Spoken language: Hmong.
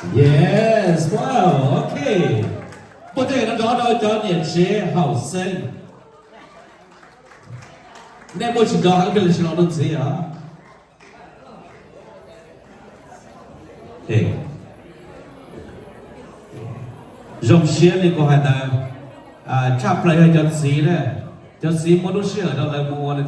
Yes, wow, ok. Muaj tej no nrov rau cov niam tsev haum xeeb. Nej muaj tsis nrov heev pes li tsis los rau ntxiv os. Zoo siab li kuv hais ntawd, tshaj plaws yog cov txiv na. Cov txiv muab lub sij hawm rau lawv mus ua lawv